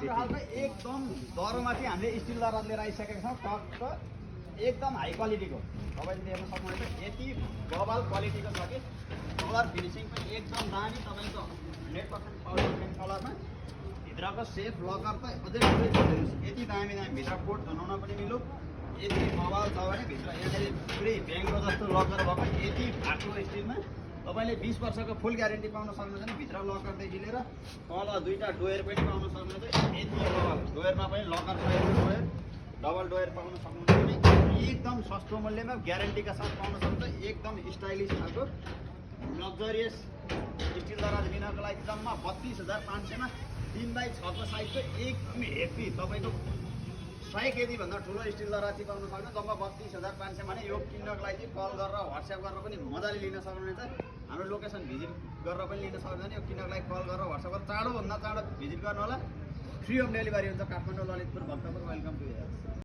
राम्रो खालको एकदम दरमाथि हामीले स्टिल दराज लिएर आइसकेका छौँ टक्क एकदम हाई क्वालिटीको तपाईँले देख्न सक्नुहुन्छ यति बबाल क्वालिटीको छ कि कलर फिनिसिङ पनि एकदम दामी तपाईँको 100% पाउडर पेन कलरमा भित्रको सेफ लकर त अझै यति दामी भित्र कोट धनाउन पनि मिलो यति बबाल छ भने भित्र यहाँनिर पुरै ब्याङ्कको जस्तो लकर भएको यति फाटो स्टिलमा तपाईँले 20 वर्षको फुल ग्यारेन्टी पाउन सक्नुहुन्छ नि भित्र लकरदेखि लिएर तल दुईवटा डोयर पनि पाउन सक्नुहुन्छ यति बबाल डोयरमा पनि लकर डोयर डबल डोयर पाउन सक्नुहुन्छ भने एकदम सस्तो मूल्यमा ग्यारेन्टीका साथ पाउन सक्नुहुन्छ एकदम स्टाइलिस खालको लग्जरियस स्टिल दराज लिनको लागि जम्मा 32,500 मा 3x6 को साइजको एकदम हेभी तपाईँको 100 केजी भन्दा ठुलो स्टिल दराज चाहिँ पाउन सक्नुहुन्छ जम्मा 32,500 भने यो किन्नको लागि चाहिँ कल गरेर व्हाट्सएप गरेर पनि मजाले लिन सक्नुहुनेछ हाम्रो लोकेसन भिजिट गरेर पनि लिन सक्नुहुन्छ यो किन्नको लागि कल गरेर व्हाट्सएप गरेर चाँडोभन्दा चाँडो भिजिट गर्नु होला फ्री अफ डेलिभरी हुन्छ काठमाडौँ ललितपुर भक्तपुर वेलकम टु